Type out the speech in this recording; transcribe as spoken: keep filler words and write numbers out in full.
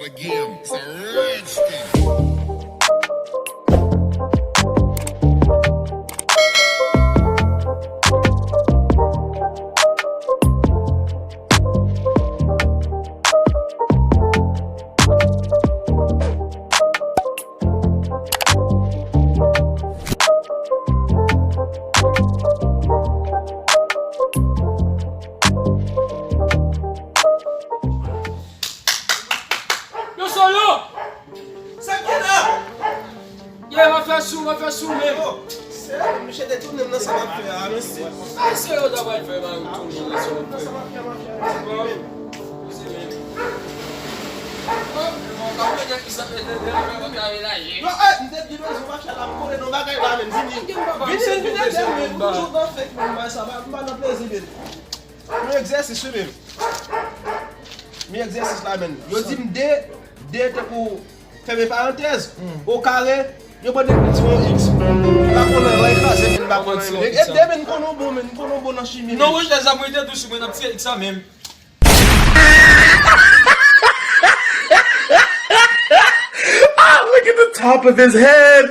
The game. It's a rich thing. Yo, Solo! Sa k gen la? Ye, w ap fè sou, w ap fè sou menm. Oh, se misye te tounen nan sa m ap fè a, mesye. Mesye yo ta pral fè mal tounen nan sa m ap fè. Yo, eh, m te di nou, sou machin la, m konnen nou bagay la, men vini. Vini, vini, vini, vini, nou toujou nan fake, men, sa va, m pa nan plezi, men. Mi egzèsis wi menm. Mi egzèsis la menm. Yo di m de, de tankou fèmen parantèz, o kare, yo mande m di yon x. M pa konnen, mwen kraze menm, m pa konnen. E de menm, m konnen w bon, menm, m konnen w bon nan chimi. Non, Rochelle, sa mwen te dous, mwen ap tire x la menm. Ah, look at the top of his head.